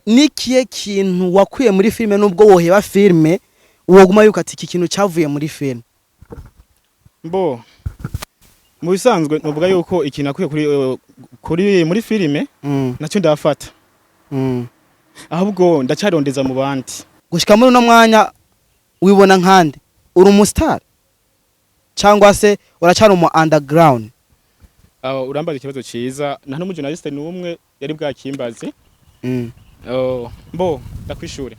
Nikiye kintu wakuye muri filime, nubwo woheba filime woguma yuko ati iki kintu cyavuye muri filime? Mbo mu bisanzwe novuga yuko ikintu akwiye kuri muri filime nacyo ndafata, ahubwo ndacarondeza mu bandi. Gushika muri uno mwanya wibona nkande, uri umustar cyangwa se uracyari umu underground? Aho urambaza ikibazo ciza, nta n'umujournaliste n'umwe yari bwakimbaze. Oh, mbo ndakwishure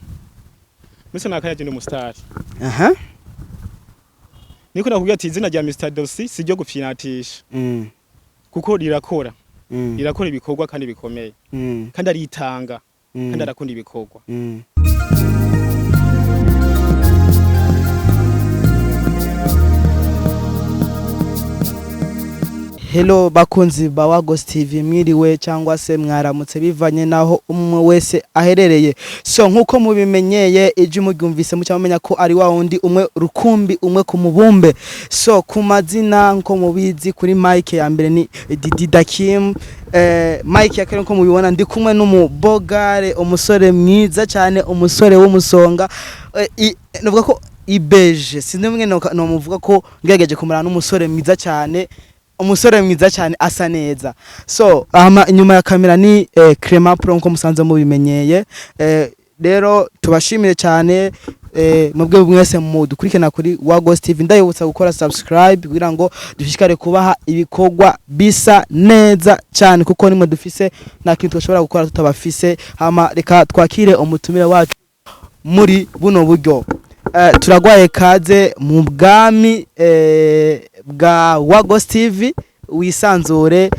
mbese nakayaje ndi umustar. Niko nakubwira ati izina rya Mr Dossi si ryo gupfinatisha, kuko rirakora, rirakora ibikorwa kandi bikomeye, kandi aritanga, kandi arakunda ibikorwa. Hello bakunzi ba Wagos TV, mwiriwe cyangwa se mwaramutse bivanye naho umwe wese aherereye. So nkuko mubimenyeye, ijwi muryumvise mucya mumenya ko ari wa wundi umwe rukumbi, umwe ku mubumbe. So ku mazina nko mubizi, kuri mic ya mbere ni Didi Dakim, mic ya kabiri nko mubibona ndi kumwe n'umubogare, umusore mwiza cyane, umusore w'umusonga, nuvuga ko ibeje sinzi no muvuga ko ngerageje kumara n'umusore mwiza cyane, umusore mwiza cyane asa neza. So ama inyuma ya kamera ni Clement Pro nko musanze mubimenyeye. Rero tubashimire cyane mubwe mwese mudukurikirana kuri Wagos TV. Ndayibutsa gukora subscribe kugira ngo dushishikare kubaha ibikorwa bisa neza cyane, kuko nimwe dufise, nta kintu twashobora gukora tutabafise. Hama reka twakire umutumire wacu muri buno buryo. Turagwaye kaze mu bwami bwa Wagos TV, wisanzure,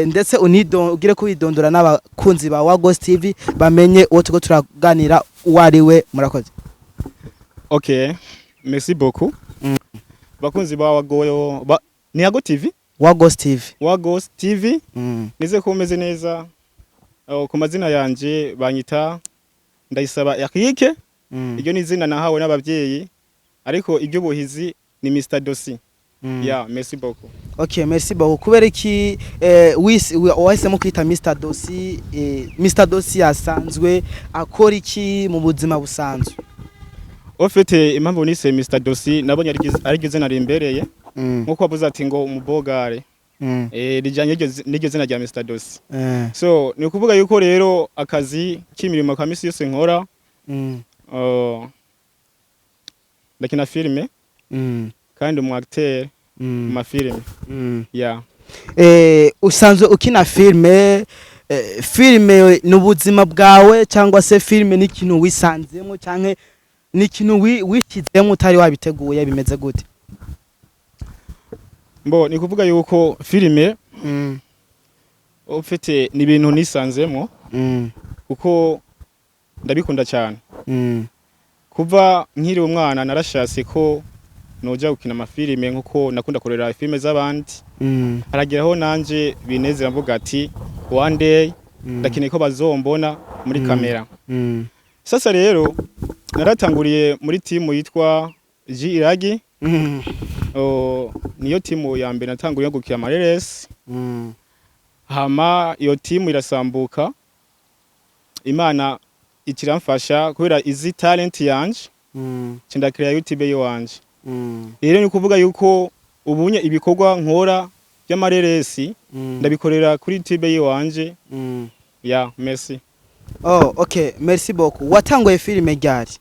ndetse ugire ko widondora n'abakunzi ba Wagos TV bamenye uwo turiko turaganira uwo ari we. Murakoze. Okay, merci beaucoup. Bakunzi ba Wagoyo ba, ni Yago TV? Wagos TV. Wagos TV. Nize ko umeze neza. Oh, ku mazina yanje banyita Ndayisaba Eric. Iryo ni izina nahawe n'abavyeyi, ariko iry'ubuhizi ni Mr Dossi. Yeah, merci beaucoup. Okay, merci beaucoup. Kubera iki wahisemo kwita Mr Dossi? Mr Dossi asanzwe akora iki mu buzima busanzwe? Au fait, impamvu nise Mr Dossi, nabonye ari iryo zina rimbereye, nkuko wavuze ati ngo umubogare, rijanye n'iryo zina rya Mr Dossi. So ni ukuvuga yuko rero akazi k'imirimo ka misi yose nkora, ndakina filime kandi umu acteur mu mafilime. Yeah. Usanzwe ukina filime. Filime ni ubuzima bwawe cyangwa se filime ni ikintu wisanzemo cyangwa ni ikintu wishyizemo utari wabiteguye, bimeze gute? Mbo ni kuvuga yuko filime ufite ni ibintu nisanzemo, kuko ndabikunda cyane. Kuva nkiri umwana narashatse ko noja gukina amafilime, nkuko nakunda kurera filime z'abandi. Harageraho nanje binezera mvuga ati one day ndakeneye ko bazombona muri kamera. Sasa rero naratanguriye muri timu yitwa G Iragi. Oh, niyo timu ya mbere natanguriye gukina amareresi. Hama iyo timu irasambuka, Imana ikiramfasha kubera izi talent yanje, cindakira YouTube yiwanje. Rero ni kuvuga yuko ubunye ibikorwa nkora by'amareresi ndabikorera kuri YouTube yiwanje. Ya, merci. Oh, okay, merci beaucoup. Watanguye filime ryari?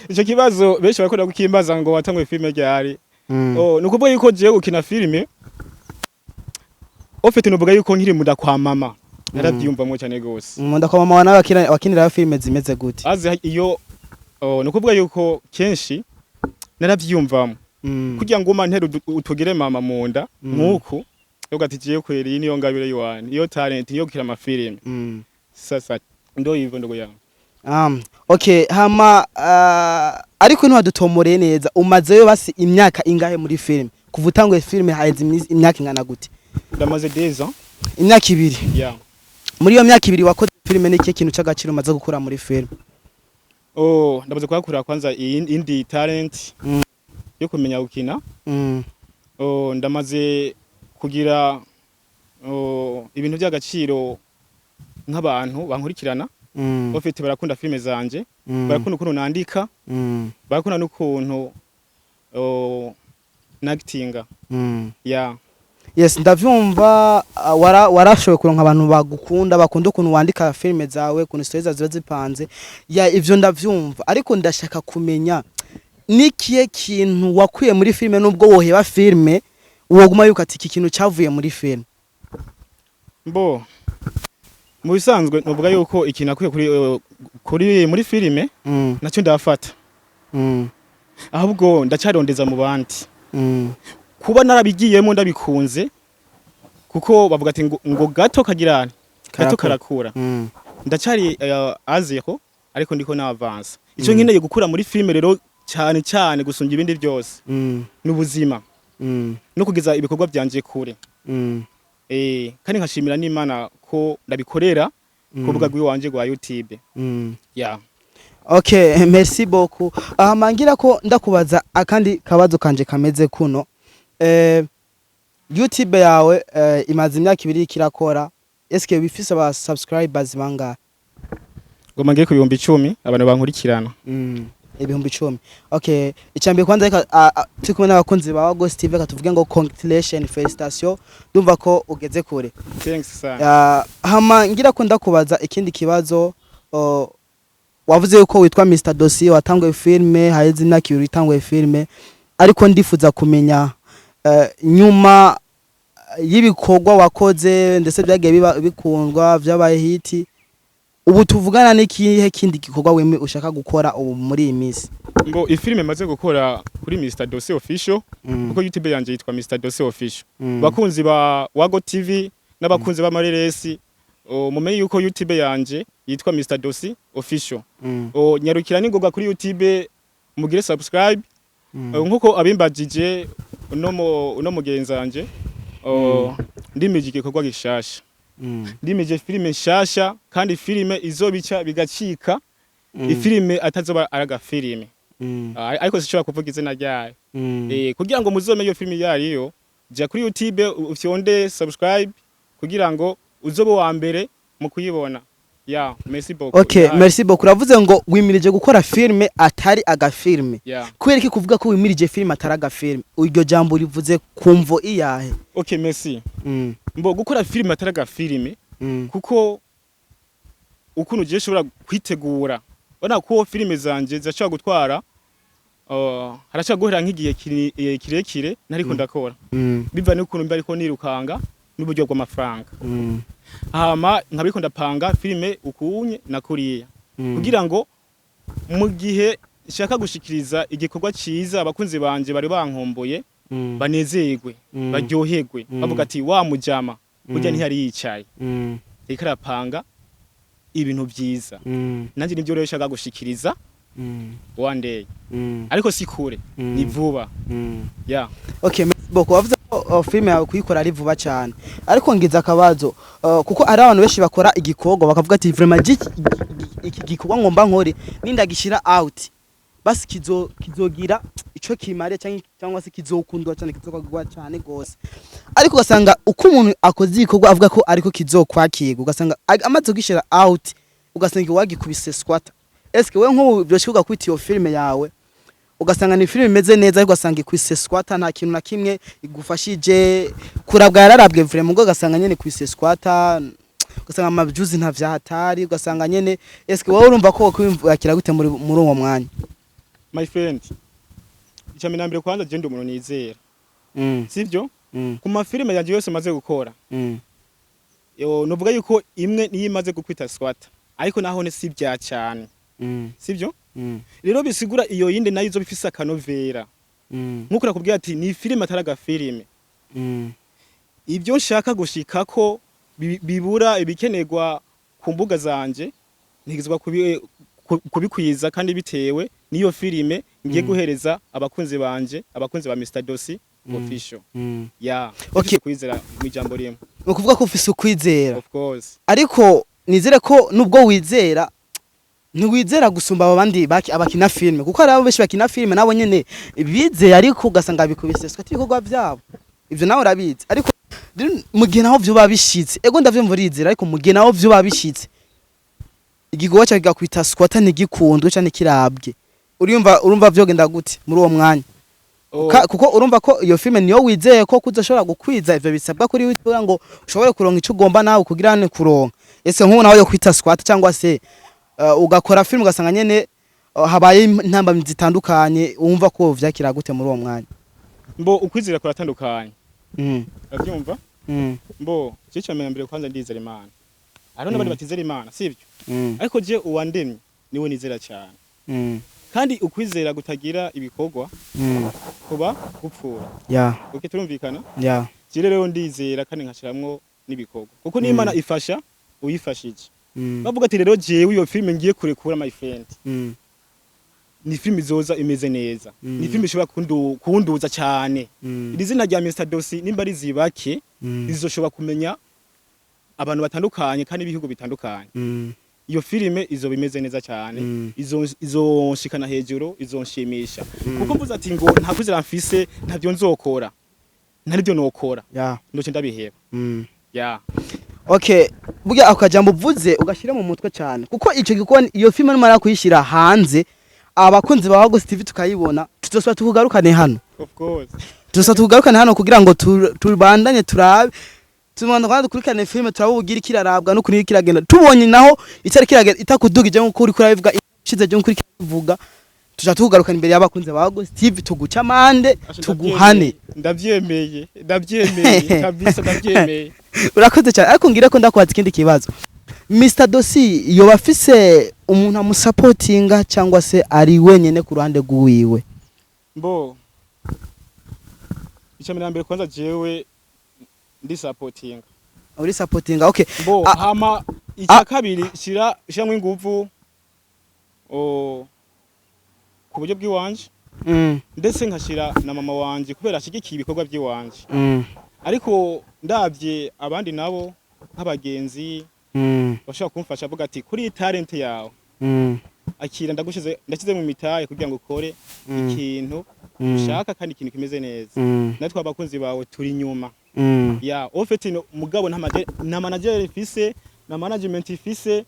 Ico kibazo benshi barakunda kukimbaza ngo watanguye filime ryari. Oh, ni ukuvuga yuko jewe gukina filime, au fait nuvuga yuko nkiri muda kwa mama naravyiyumvamwo cyane gose. Munda kwa mama nawe wakinira filime zimeze gute? Azi iyo, oh, ni ukuvuga yuko kenshi naravyiyumvamo kugira ngo uma ntere utugire mama mu nda nkuku yoga ati jewe kweri iyi niyo ngabire yiwanje, iyo talent yo gukina amafilime. Sasa ndo hivyo ndugu yangu. Okay, hama ariko ntiwadutomoreye neza, umazeyo basi imyaka ingahe muri filime? Kuva utanguye filime haheze imyaka ingana gute? Ndamaze 2 ans. Imyaka 2? Yeah. Muri iyo myaka 2 wakoze filime, ni ikihe kintu c'agaciro umaze gukura muri filime? Oh, ndamaze kuhakura kwanza indi talent yo kumenya gukina. Oh, ndamaze kugira, oh, ibintu by'agaciro. Nk'abantu bankurikirana bafite, barakunda filime zanje, barakunda ukuntu nandika, barakunda n'ukuntu nactinga. Yeah. Yes, ndavyumva. Warashoboye kuronka abantu bagukunda, bakunda ukuntu wandika filime zawe, ukuntu stories zawe ziba zipanze. Ya, ivyo ndavyumva, ariko ndashaka kumenya nikiye kintu wakuye muri filime, nubwo woheba filime woguma yuko ati iki kintu cyavuye muri filime. Mbo mu bisanzwe novuga yuko ikintu akwiye kuri muri filime nacyo ndafata, ahubwo ndacarondeza mu bandi. Kuba narabigiyemo ndabikunze, kuko bavuga ati ngo gato kagirane gato Karakura. Karakura. Ndacyari à zéro, ariko ndiko navansa. Icyo nkeneye gukura muri filime rero cyane cyane gusumbya ibindi byose n'ubuzima no kugeza ibikorwa byanje kure. Kandi nkashimira n'Imana ko ndabikorera ku rubuga rw'iwanje rwa YouTube. Yeah. Okay, merci beaucoup. Aha mangira ko ndakubaza akandi kabazo kanje kameze kuno. YouTube yawe imaze imyaka 2 kirakora. Eske bifise aba subscribers bangahe? Ngoma ngere ku 10,000 abantu bankurikirana. 10,000. Okay, icambere kwanza, reka turi kumwe n'abakunzi ba Ghost TV, reka tuvuge ngo congratulations, félicitations. Ndumva ko ugeze kure. Thanks sana. Hama ngira ko ndakubaza ikindi kibazo. Wavuze yuko witwa Mr Dossier, watanguye filme haheze imyaka 2 utanguye filme, ariko ndifuza kumenya nyuma y'ibikorwa wakoze ndetse byagiye biba bikundwa, vyabaye hit, ubu tuvugana n'ikihe kindi gikorwa weme ushaka gukora ubu muri iyi minsi? Ngo ifilime maze gukora kuri Mr Dossier Official, kuko YouTube yanje yitwa Mr Dossier Official. Bakunzi ba Wago TV n'abakunzi b'amareresi, mumenye yuko YouTube yanje yitwa Mr Dossier Official. Nyarukira ningoga kuri YouTube mugire subscribe. Nkuko abimbajije uno mugenzi wanje, ndimije igikorwa gishasha, ndimije filime nshasha, kandi filime izobica bigacika, ifilime atazoba ari agafilime. Ariko sinshobora kuvuga izina ryayo. Kugira ngo muzomenye iyo filime iyo ariyo, jya kuri YouTube ufyonde subscribe kugira ngo uzobe wa mbere mu kuyibona. Ya, merci beaucoup. Okay, Yeah. merci beaucoup. Uravuze ngo wimirije gukora filme atari agafilme. Yeah. Kubera iki kuvuga ko wimirije filme atari agafilme? Iryo jambo rivuze kumvo iyahe? Okay, merci. Mbo gukora filime atari agafilime, kuko ukuntu ugiye ushobora kwitegura, ubona ko filime zanje zirashobora gutwara, harashobora guhera nk'igihe kirekire ntariko ndakora, biva n'ukuntu mba ariko nirukanga n'uburyo bw'amafaranga. Hama nkabiko ndapanga filime ukunye na kuriya, kugira ngo mu gihe nshaka gushikiriza igikorwa ciza, abakunzi banje bari bankumbuye banezerwe, baryoherwe, bavuga ati wa mujama burya ntiyari yicaye, yariko arapanga ibintu vyiza. Nanjye nivyo rero nshaka gushikiriza one day, ariko si kure, ni vuba. Yeah. Okay, merci beaucoup. Wavuze ko filme yawe kuyikora ari vuba cyane, ariko ngize akabazo, kuko ari abantu benshi bakora igikorwa bakavuga ati vraiment iki gikorwa ngomba nkore, nindagishira out basi kizogira ico kimare cyangwa se kizokundwa cyane, kizokagwa cyane gose. Ariko ugasanga uko umuntu akoze igikorwa avuga ko ariko kizokwakirwa, ugasanga amaze kugishira out, ugasanga wagikubise squatter. Eske we nk'ubu byoshika ugakwita iyo filme yawe, ugasanga ni filime imeze neza, ariko ugasanga ikwise squatter, nta kintu na kimwe igufashije, kurabwa yararabwe vraiment, ubwo ugasanga nyene kwise squatter, ugasanga amavyuzi nta vyahatari, ugasanga nyene, eske wowe urumva ko wokwiyakira gute muri uwo mwanya? My friend, icya mbere na mbere, kwanza je ndi umuntu nizera, sivyo? Ku mafilime yanje yose maze gukora, yo novuga yuko imwe niyo imaze gukwita squatter, ariko naho ne si bya cyane, sivyo? Rero bisigura iyo yindi nayo izo bifise akanovera. Nkuko nakubwiye ati ni filime atari agafilime, ibyo nshaka gushikako bibura ibikenerwa ku mbuga zanje, ntigizwa kubikwiza, kandi bitewe n'iyo filime ngiye guhereza abakunzi banje, abakunzi ba Mr Dosi Official. Ya. Okay. Kwizera mu ijambo rimwe. Ni ukuvuga ko ufise ukwizera? Of course. Ariko nizere ko nubwo wizera, ntiwizera gusumba abo bandi abakina filime, kuko hari abo benshi bakina filime nabo nyene bizeye, ariko ugasanga bikubise squat ibikorwa vyabo. Ivyo nawe urabizi, ariko Rero mu gihe naho vyoba bishitse, ego ndavyumva urizera, ariko mu gihe naho vyoba bishitse igikorwa cyawe kigakwita squatter, ntigikundwe canke kirabwe, urumva vyogenda gute muri uwo mwanya? Oh, Kuko urumva ko iyo filme niyo wizeye ko kuzoshobora gukwiza ivyo bisabwa kuri we kugira ngo ushobore kuronka ico ugomba nawe kugira ne kuronka. Ese nk'ubu nawe yo kwita squat, cyangwa se ugakora filme ugasanga nyene habaye intambamyi zitandukanye, wumva ko vyakira gute muri uwo mwanya? Mbo ukwizera kuratandukanye. Uravyumva? Mm. Mbo je cyane mbere kwanza ndizera Imana. Hariho n'abandi batizera Imana, sivyo? Mm. Ariko je uwandemye niwe nizera cyane. Kandi ukwizera gutagira ibikorwa kuba gupfura. Okay, turumvikana? Yeah. Je rero ndizera kandi nkashiramwo n'ibikorwa, kuko n'Imana ifasha uyifashije. Bavuga ati rero jewe iyo filme ngiye kurekura, my friend, ni filme izoza imeze neza, ni filme ishobora kunduza cyane. Iri zina rya Mr Dosi nimba ari zibake, rizoshobora kumenya abantu batandukanye kandi ibihugu bitandukanye. Iyo filime izoba imeze neza cyane, izonshikana hejuru, izonshimisha, kuko mvuze ati ngo nta kwizera mfise, ntavyo nzokora, ntaribyo nokora, ndoce ndabiheba. Ya. Okay, burya ako kajambo uvuze ugashyira mu mutwe cyane, kuko ico gikorwa, iyo filime numara kuyishyira hanze, abakunzi ba Wagos TV tukayibona, tuzosubira tukugarukane hano. Of course. Tuzosubira tukugarukane hano kugira ngo tubandanye turabe, tubandanye kandi dukurikirane filime, turabe ubugira ikirarabwa n'ukuntu iriko kiragenda. Tubonye naho itari kiragenda, itakudugije nk'uko uriko urabivuga, ishize nk'uko uriko urabivuga, tuja tukugarukana imbere y'abakunzi ba Wagos TV, tuguca amande, Asha, tuguhane. Ndavyemeye, ndavyemeye kabisa, ndavyemeye. Urakoze cyane, ariko ngira ko ndakubaza ikindi kibazo. Mr Dosi yoba afise umuntu amusapotinga cyangwa se ari wenyene ku ruhande rw'iwiwe? Mbo icya mbere kwanza jewe ndi supporting. Uri supportinga, okay. Mbo hama icya kabiri shiramwo inguvu ku buryo bw'iwanje, ndetse nkashira na mama wanje kubera ashigikiye ibikorwa by'iwanje. Ariko ndavye abandi nabo nk'abagenzi bashobora kumfasha, avuga ati kuri iyi talent yawe, akira, ndagushize, ndashyize mu mitahe kugira ngo ukore ikintu ushaka kandi ikintu kimeze neza. Natwe abakunzi bawe turi inyuma. Ya au fait no, mugabo nta manager ifise, na management ifise,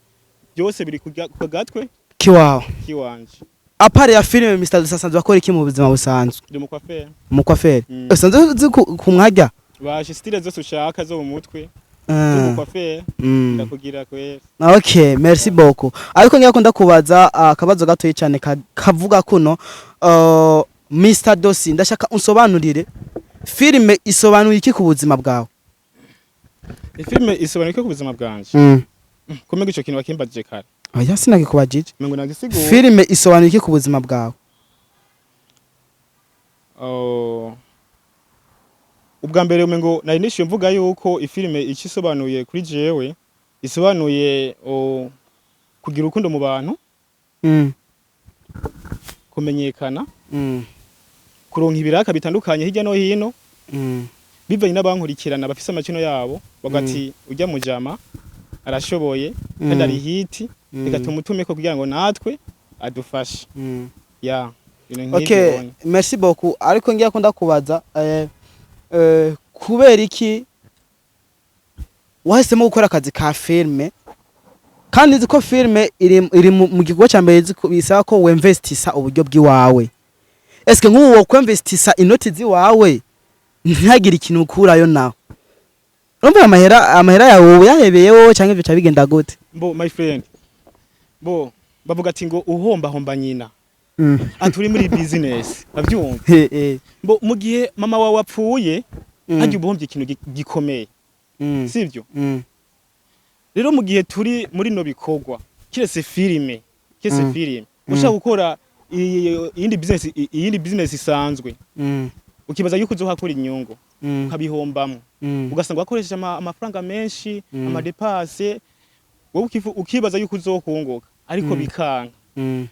byose biri ku gatwe kiwawe. Kiwanje. À part ya filime, Mr Dosi asanzwe akora iki mu buzima busanzwe? Ndi umukwaferi. Umukwaferi? Mm. Usanzwe uzi kumwajya? Bashe style zose ushaka zo mu mutwe z'umukwaferi, ndakugira kwera. Okay, merci beaucoup. Ariko ngiye ndakubaza akabazo gatoyi cyane kavuga kuno: Mr Dosi, ndashaka unsobanurire, filime isobanuye iki ku buzima bwawe? Ifilme isobanuye ko ku buzima bwanje, kumenya ico kintu wakimbajije kare. Oya, sinagikubajije. Mengo nagisigura. Filime isobanuye iki ku buzima bwawe? Oh. Ubwa mbere umengo nari nishyuye mvuga yuko ifilime icyo isobanuye kuri jewe, isobanuye kugira urukundo mu bantu, kumenyekana, kuronka ibiraka bitandukanye hirya no hino, bivanye n'abankurikirana bafise amakino yabo, bavuga ati ujya mujama arashoboye kandi ari hiti, reka tumutumeko kugira ngo natwe adufashe. Ya, ibintu nk'ivyo. Okay, Bonye. merci beaucoup. Ariko ngiye ko ndakubaza kubera iki wahisemo gukora akazi ka filme, kandi nzi ko filme iri mu gikorwa cya mbere nzi ko bisaba ko wemvestisa uburyo bw'iwawe. Eske nk'ubu wo kwemvestisa inoti ziwawe ntihagire ikintu ukurayo nawe, urumva amahera yawe wowe yahebeye wowe, cyangwa ivyo bica bigenda gute? Mbo my friend, bo bavuga ati ngo uhomba homba nyina. Ati uri muri business, bavyumva. Mbo mu gihe mama wawe apfuye, harya ubuhombye ikintu gikomeye, sivyo? Mm. Rero mu gihe turi muri no bikorwa, kiretse filime, kiretse filime, ushaka gukora iyindi business isanzwe, ukibaza yuko uzohakura inyungu, ukabihombamwo, ugasanga wakoresheje amafaranga menshi, ama dépenses, wowe ukibaza yuko uzokunguka, ariko bikanka.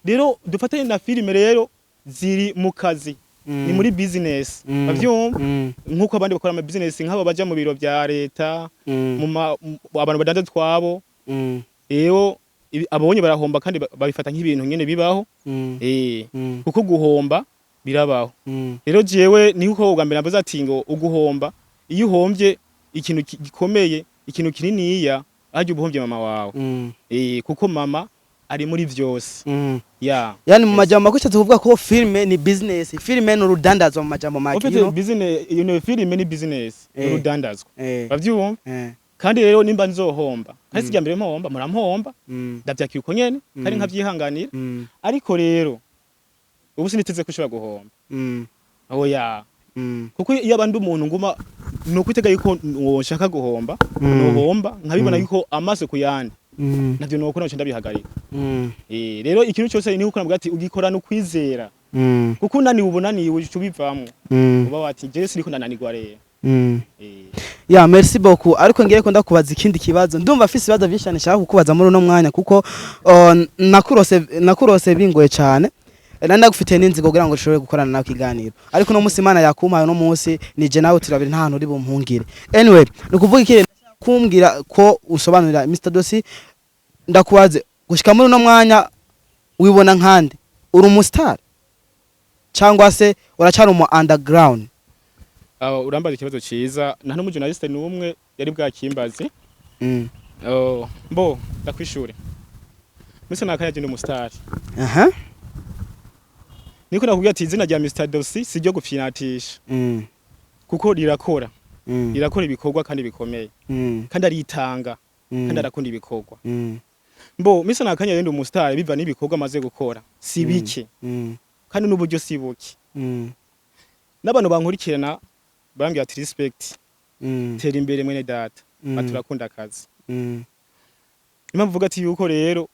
Rero dufatanye na filime rero ziri mu kazi, ni muri business, bavyumva, nk'uko abandi bakora ama business, nk'abo baja mu biro vya leta, abantu badandaza twabo. Rero abonye barahomba kandi babifata nk'ibintu nyene bibaho, kuko guhomba birabaho. Rero jewe ni nkuko ubwa mbere navuze ati ngo uguhomba, iyo uhombye ikintu gikomeye, ikintu kininiya, arya ubuhombye mama wawe. Kuko mama ari muri vyose. Ya. Yani mu majambo make ushatse kuvuga ko filme ni business, filme ni urudandazwa mu majambo make. En fait, you know? Business, you know, filime ni business, urudandazwa. Bavyumva? Kandi rero nimba nzohomba, kandi sijya mbere mpomba, murampomba, ndavyakira uko nyene kandi nkavyihanganira. Ariko rero ubu siniteze ko ushobora guhomba. Oya. Kuko iyo abandi umuntu nguma nukwitega yuko nshaka guhomba, nohomba nkabibona yuko amaso ku yandi, navyo nokora nce ndabihagarika. Rero ikintu cyose ni uko navuga ati ugikorana ukwizera, kuko unaniwe ubunaniwe uca ubivamwo, uba wati jewe siniko ndananirwa rero. Ya, merci beaucoup. Ariko ngiye ko ndakubaza ikindi kibazo. Ndumva afise ibibazo byinshi cyane nshaka kukubaza muri uno mwanya, kuko nakurose bingoye cyane. Nari ndagufitiye n'inzigo kugira ngo dushobore gukorana nawe ikiganiro, ariko uno munsi Imana yakumpaye, uno munsi nije nawe turabiri, nta hantu uri bumpungire. Anyway, ni ukuvuga iki? Kumbwira ko usobanurira Mr Dosi, ndakubaze: gushika muri uno mwanya wibona nkande? Uri umustar cyangwa se uracari umu underground? Urambaza ikibazo ciza, nta n'umujournaliste n'umwe yari bwakimbaze. Oh, mbo ndakwishure Mr Nakaya, je ndi umustar. Niko nakubwira ati izina rya Mr Dosi si ryo gufyinatisha, kuko rirakora, rirakora ibikorwa kandi bikomeye, kandi aritanga, kandi arakunda ibikorwa. Mbo Mr Nakanya rero ndi umustar biva n'ibikorwa amaze gukora, si bike, kandi n'uburyo si buke. N'abantu bankurikirana barambwira ati respect, tera imbere mwene data, ati urakunda akazi. Impamvu uvuga ati yuko rero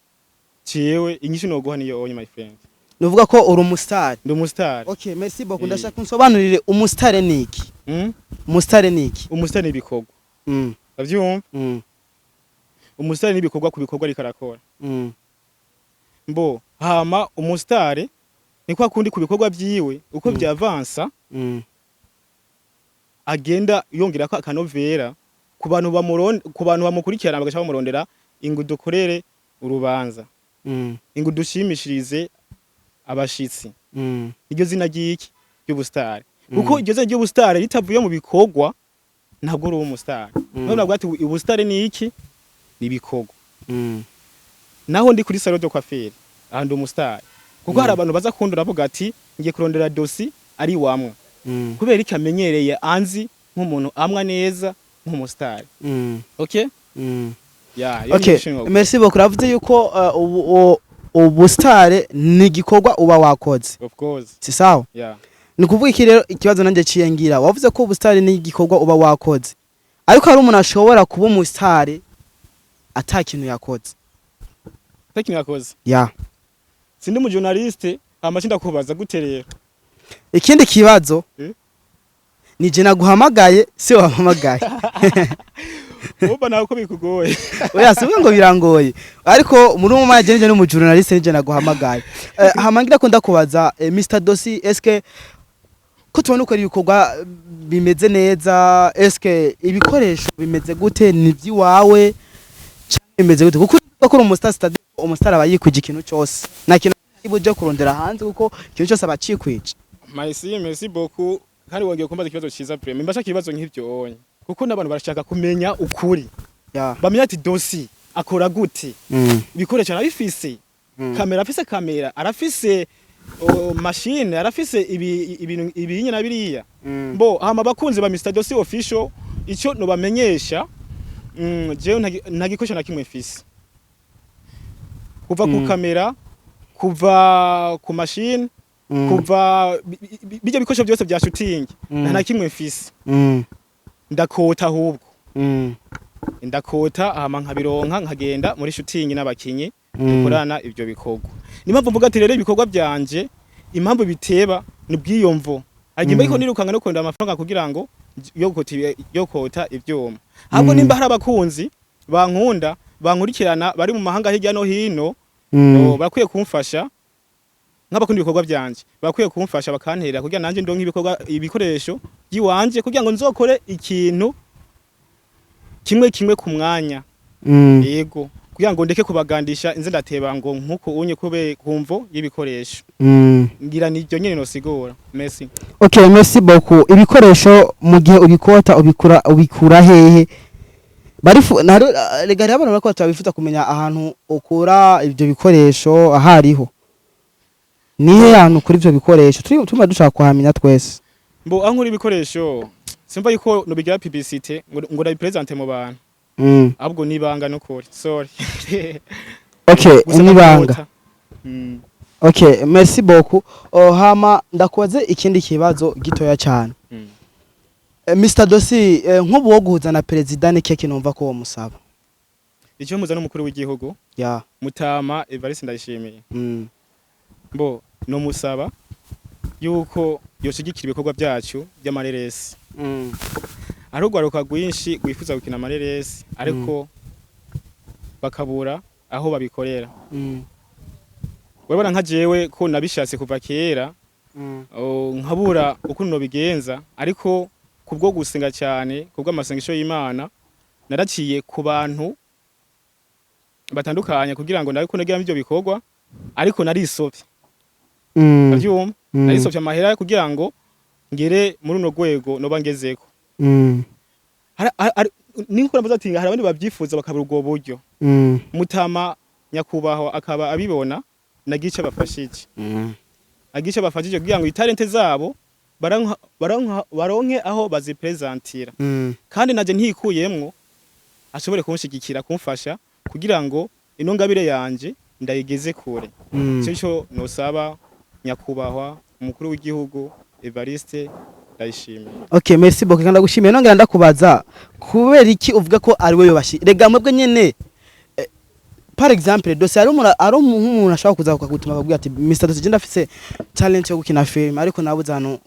jewe inyishu noguha niyo onye, my friend. Nuvuga ko uri umustar? Ndi umustar. Okay, merci beaucoup. Ndashaka unsobanurire, umustar ni iki? Umustar ni iki? Umustar ni ibikorwa. Uravyumva? Umustar ni ibikorwa, ku bikorwa ariko arakora. Mbo hama umustar ni kwa kundi ku bikorwa vyiwe uko vyavansa, agenda yongera ko akanovera ku bantu ku bantu bamukurikirana, bagaca bamurondera ingo dukorere urubanza, ingo dushimishirize abashitsi. Iryo zina ry'iki? Ry'ubustar. Kuko iryo zina ry'ubustar ritavuye mu bikorwa, ntabwo uri umustar. None navuga ati ubustar ni iki? Ni ibikorwa. Naho ndi kuri salon de coiffure, aha ndi umustar, kuko hari abantu baza kundura bavuga ati ngiye kurondera Dosi ari wamwe, kubera iki? Amenyereye, anzi nk'umuntu amwa neza nk'umustar. Okay. Ya, iyo Okay, ni merci beaucoup. Uravuze yuko ubustar ni igikorwa uba wakoze. Of course. Si sawa? Yeah. Ni ukuvuga iki rero? Ikibazo nanjye ciye ngira, wavuze ko ubustar ni igikorwa uba wakoze, ariko hari umuntu ashobora kuba umustar ata kintu yakoze. Takintu yakoze? Ya. Sindi mu journaliste, hama ndakubaza gute rero? Ikindi kibazo, Eh? ni je naguhamagaye, si wampamagaye. Uba nawe ko bikugoye. Oya, si ngo birangoye, ariko muri uwo mwanya je n'umu journaliste nije naguhamagaye. Hama ngira ko ndakubaza, Mr Dosi, eske ko tubona ukora ibikorwa bimeze neza, eske ibikoresho bimeze gute? Ni iby'iwawe canke bimeze gute? Kuko ko uri umustar, c'est-à-dire umustar aba yikwije ikintu cyose, nta kintu buje kurondera hanze, kuko ikintu cyose aba acikwije. Merci, merci beaucoup. Kandi wongeye kumbaza ikibazo ciza vraiment. Mbasha ikibazo nk'ivyo onye, kuko n'abantu barashaka kumenya ukuri, bamenya ati Dosi akora gute, ibikoresho arabifise, kamera afise, kamera arafise, machine arafise, ibi ibintu ibinye na biriya. Mbo hama abakunzi ba Mr Dosi Official, ico nobamenyesha, jewe nta gikoresho na kimwe mfise, kuva ku kamera, kuva ku machine, kuva bijya bikoresho byose bya shooting, nta na kimwe mfise. Ndakota ahubwo, ndakota hama nkabironka, nkagenda muri shooting n'abakinyi dukorana ivyo bikorwa. Ni impamvu mvuga ati rero ibikorwa byanje impamvu biteba ni bwiyomvo hagimba, ariko nirukanga no kurondera amafaranga kugira ngo yo kota ivyuma. Ahubwo nimba hari abakunzi bankunda, bankurikirana, bari mu mahanga hirya no hino, bakwiye kumfasha nk'abakunda ibikorwa byanje, bakwiye kumfasha bakanterera kugira nanje ndonke ibikorwa, ibikoresho by'iwanje, kugira ngo nzokore ikintu kimwe kimwe ku mwanya. Yego. Kugira ngo ndeke kubagandisha, inze ndateba ngo nkuko unye kube kumvo y'ibikoresho. Ngira niryo nyene nosigura. Merci. Okay, merci beaucoup. Ibikoresho mu gihe ubikota ubikura hehe? Barifu naro rega rero abantu bariko turabifuza kumenya ahantu ukura ibyo bikoresho ahariho. Nihe hantu kuri ibyo bikoresho turi tuma dushaka kuhamenya twese? Mbo aho nkura ibikoresho, simva yuko nobigira publicité ngo ndabipresente mu bantu. Ahubwo nibanga nukuri, sorry. Okay. Gusa nibanga. ndakota. Okay, merci beaucoup. Oh, hama ndakubaze ikindi kibazo gitoya cyane. Mr Dosi, nk'ubu wo guhuza na perezida, ni keke numva ko womusaba? Icyo muza n'umukuru w'igihugu, Mutama Evariste Ndayishimiye, mbo no musaba yuko yoshigikira ibikorwa byacu by'amareresi. Ari urwaruka rwinshi rwifuza gukina amareresi, ariko bakabura aho babikorera. Urabona nka jewe ko nabishatse kuva kera, nkabura ukuntu nobigenza, ariko kubwo gusenga cyane, kubwo amasengesho y'Imana, naraciye ku bantu batandukanye kugira ngo ndabe ko nagira ibyo bikorwa, ariko narisovye. Ndavyumva. Narisovye amahera kugira ngo ngere muri runo rwego noba ngezeko. Niko navuze ati hari abandi bavyifuza bakabura ubwo buryo. Mutama nyakubahwa akaba abibona, nagice bafashije, agice bafashije kugira ngo italente zabo baronke aho bazipresentira. Kandi naje ntikuyemwo, ashobore kunshigikira, kumfasha kugira ngo ino ngabire yanje ndayigeze kure. Ico nosaba nyakubahwa umukuru w'igihugu Evariste Ndayishimiye. Okay, merci beaucoup, kandi ndagushimiye. Nongera ndakubaza, kubera iki uvuga ko ari we yobashi? Rega mwebwe nyene, par exemple Dosi, ari umuntu, ari umuntu ashobora kuza akagutuma akabwira ati: "Mr Dosi, je ndafise talent yo gukina film, ariko nabuze ahantu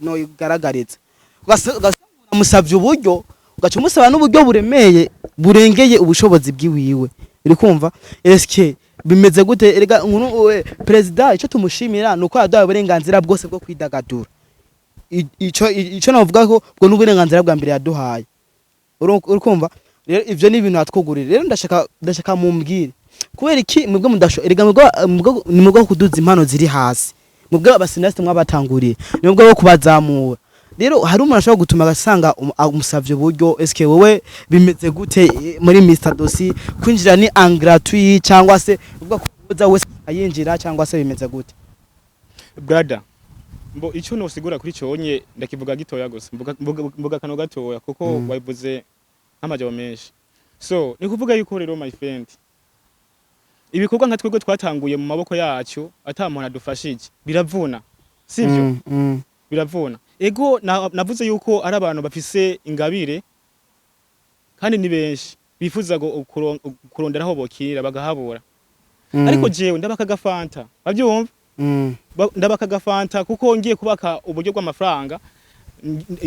no igaragariza." Ugasanga amusavye uburyo, ugaca umusaba n'uburyo buremeye, burengeye ubushobozi bwiwiwe. Uri kumva? Eske bimeze gute? Erega nkuru perezida, ico tumushimira nuko yaduhaye uburenganzira bwose bwo kwidagadura. Ico navuga ko ubwo n'uburenganzira bwa mbere yaduhaye. Uri kumva rero, ivyo ni ibintu hatwugurira. Rero ndashaka mumbwire kubera iki mwebwe mudasho. Erega mwebwe ni mwebwe kuduza impano ziri hasi, mwebwe abacinéastes mwabatanguriye, ni mwebwe bo kubazamura. Rero hari umuntu ashobora gutuma agasanga umusavye uburyo. Eske wowe bimeze gute muri Mr Dosi? Kwinjira ni en gratuit, cyangwa se uvuga ko uza wese ayinjira, cyangwa se bimeze gute? Brother, mbo icyo nosigura kuri cyonye ndakivuga gitoya gusa, mvuga kano gatoya kuko wabivuze nk'amajambo menshi. So ni kuvuga yuko rero, my friend, ibikorwa nka twebwe twatanguye mu maboko yacu ata muntu adufashije biravuna, sivyo? Biravuna, ego. Navuze yuko ari abantu bafise ingabire kandi ni benshi bifuza kurondera aho bokirira bagahabura. Ariko jewe ndabaka gafanta, bavyumva? Ndabaka gafanta kuko ngiye kubaka uburyo bw'amafaranga,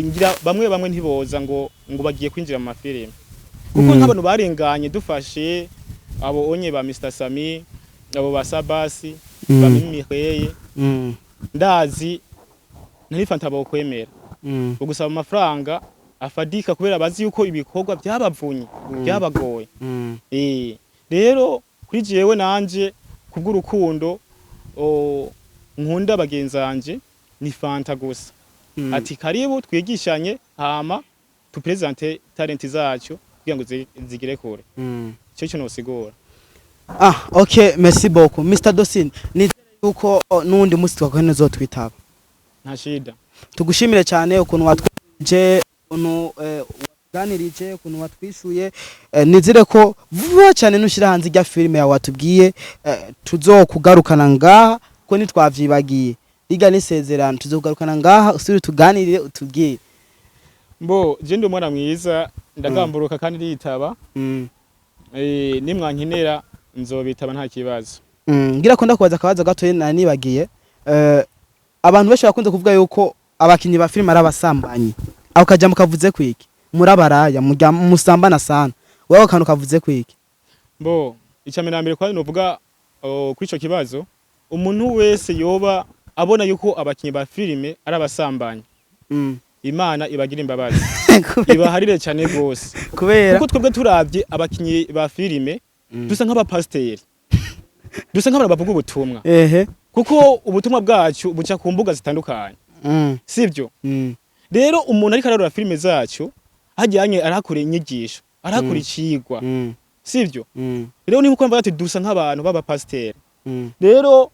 ngira bamwe bamwe ntiboza ngo bagiye kwinjira mu mafilime, kuko nk'abantu barenganye, dufashe abo onye ba Mr Sami, abo ba Sabasi, ba Mimi Mireye, ndazi ntari fanta bokwemera ugusaba amafaranga afadika, kubera bazi yuko ibikorwa byabavunye, byabagoye. Rero kuri jewe nanje kubw'urukundo nkunda bagenzanje, ni fanta gusa. Ati karibu twigishanye, hama tupresente talenti zacu kugira ngo zigere kure. Icyo cyo nosigura. Ah, okay, merci beaucoup Mr Dosin. Nizere yuko n'uwundi munsi twakwene uzotwitaba. Nta shida. Tugushimire cyane ukuntu watwije, ukuntu watuganirije, ukuntu watwishuye. Nizere ko vuba cyane nushyira hanze ijya filime yawe watubwiye, tuzokugarukana ngaha, ko ntitwavyibagiye. Riga n'isezerano, tuzokugarukana ngaha usubire tuganirire, utubwire. Mbo je ndi umwana mwiza, ndagamburuka kandi nditaba. Nimwankenera nzobitaba, nta kibazo. Ngira ko ndakubaza akabazo gatoya nari nibagiye. Abantu benshi bakunze kuvuga yuko abakinyi ba filime ari abasambanyi. Ako kajambo kavuze kwiki? Murabaraya, murya musambana sana. Wewe akantu kavuze kwiki? Mbo icya mbere kwa novuga kuri ico kibazo, umuntu wese yoba abona yuko abakinyi ba filime ari abasambanyi, Imana ibagira imbabazi, ibaharire cyane gose. Kubera? Kuko twebwe turavye abakinyi ba filime Dusa nk'abapasiteri, dusa nk'abantu bavuga ubutumwa, kuko ubutumwa bwacu buca ku mbuga zitandukanye, sibyo? Rero umuntu ariko ararora filime zacu hajyanye arahakura inyigisho, arahakura icigwa, sibyo? Rero niba uko ati dusa nk'abantu b'abapasiteri, rero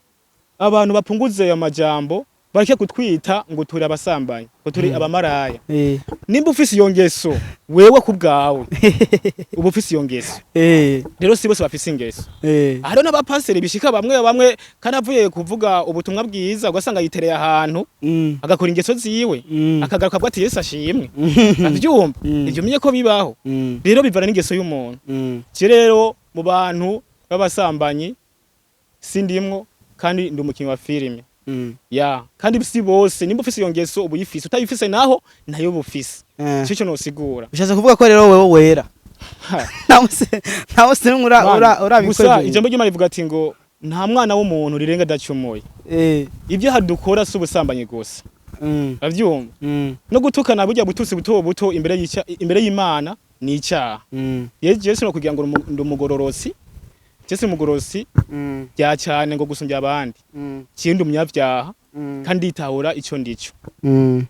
abantu bapunguze ayo majambo, bareke kutwita ngo turi abasambanyi, ngo turi abamaraya. Nimba ufise iyo ngeso wewe ku bwawe, uba ufise iyo ngeso. Rero si bose bafise ingeso. Hariho n'abapasiteri bishika bamwe bamwe kandi avuye kuvuga ubutumwa bwiza, ugasanga yitereye ahantu, agakora ingeso ziwe, akagaruka avuga ati: "Yesu ashimwe." Avyumva? Ivyo menye ko bibaho. Rero bivana n'ingeso y'umuntu. Je rero mu bantu b'abasambanyi sindimwo, kandi ndi umukinyi wa filime. Ya, kandi si bose. Nimba ufise iyo ngeso uba uyifise, utayifise naho nayo uba ufise. Ico nosigura. Bishatse kuvuga ko rero wewe wera, ntawe se ura Man, ura gusa urabikora. Ijambo ry'Imana rivuga ati ngo nta mwana w'umuntu rirenga adacumuye. Ibyo dukora si ubusambanyi gusa, uravyumva? No gutukana burya bututsi buto buto imbere y'Imana ni icyaha. Yesu no kugira ngo ndi umugororotsi, Yesu umugororotsi bya cyane ngo gusumbya abandi, kindi umunyabyaha, kandi nditahura ico ndico.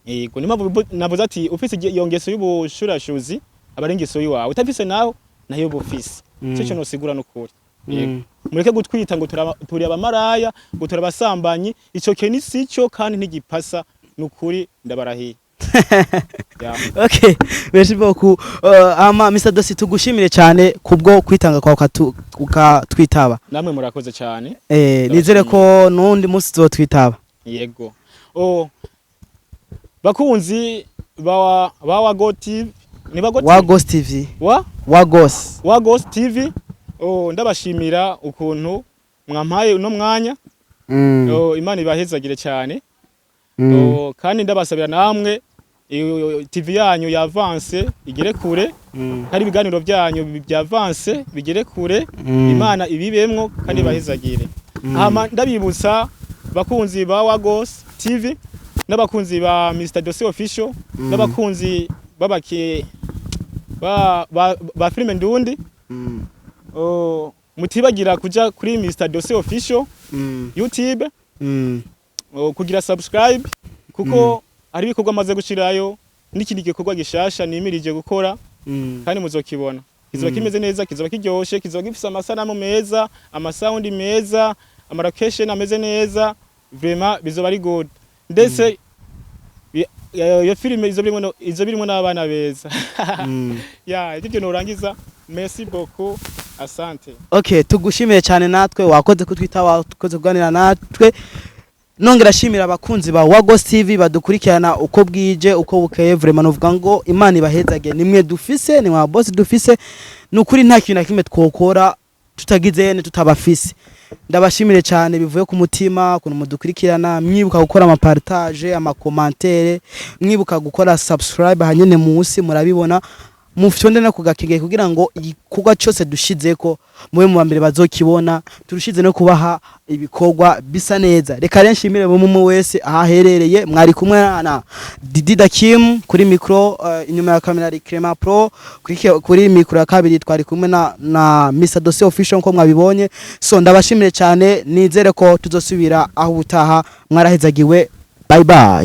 Yego, niyo mpamvu navuze ati ufise iyo ngeso y'ubushurashuzi aba ari ingeso yiwawe, utafise naho nayo uba ufise. Ico nosigura n'ukuri. Yego. Mureke gutwita ngo turi abamaraya, ngo turi abasambanyi. Ico kintu sico kandi ntigipasa, nukuri ndabarahiye. Ya. Okay, merci beaucoup. Ama Mr Dosi, tugushimire cyane kubwo kwitanga kwawe ukatwitaba. Namwe murakoze cyane. Nizere ko nundi munsi tuzotwitaba. Yego. Oh, bakunzi ba Wago TV, ni Wago TV? Wa Ghost TV. Wa Wa Ghost. Wa Ghost TV. Oh, ndabashimira ukuntu mwampaye uno mwanya. Oh, Imana ibahezagire cyane. Oh, kandi ndabasabira namwe iyo TV yanyu ya avance igere kure, kandi ibiganiro byanyu bya avance bigere kure. Imana ibibemwo kandi ibahezagire. Hama ndabibutsa bakunzi ba Wagos TV n'abakunzi ba Mr Dosi Official n'abakunzi babaki ba filime ndundi, oh, mutibagira kuja kuri Mr Dosi Official YouTube, oh, kugira subscribe, kuko hari ibikorwa amaze gushirayo n'ikindi gikorwa gishasha nimirije gukora, kandi muzokibona kizoba kimeze neza, kizoba kiryoshe, kizoba gifise amasanamu meza, amasaundi meza, ama location ameze neza. Vraiment bizoba ari good, ndetse iyo filime izo birimwo izo birimwo n'abana beza. Ya, ivyo norangiza. Merci beaucoup, asante. Okay, tugushimiye cyane natwe, wakoze kutwitaba, wakoze kuganira natwe. Nongera ashimira abakunzi ba Wagos TV badukurikirana uko bwije uko bukeye. Vraiment novuga ngo Imana ibahezage, nimwe dufise, ni wa boss dufise. Nukuri nta kintu na kimwe twokora tutagize ne tutabafise. Ndabashimire cyane bivuye ku mutima ukuntu mudukurikirana, mwibuka gukora ama partage, ama commentaire, mwibuka gukora subscribe hanyene munsi murabibona, mufyonde no kugakengera kugira ngo igikorwa cyose dushizeko mube mu bambere bazokibona, turushize no kubaha ibikorwa bisa neza. Reka rero nshimire buri umwe wese aho aherereye. Mwari kumwe na Didi Dakim kuri micro, inyuma ya kamera ari Clement Pro, kuri micro ya kabiri twari kumwe na Mr Dosi Official nko mwabibonye. So ndabashimire cyane, nizere ko tuzosubira aho ubutaha. Mwarahezagiwe, bye bye.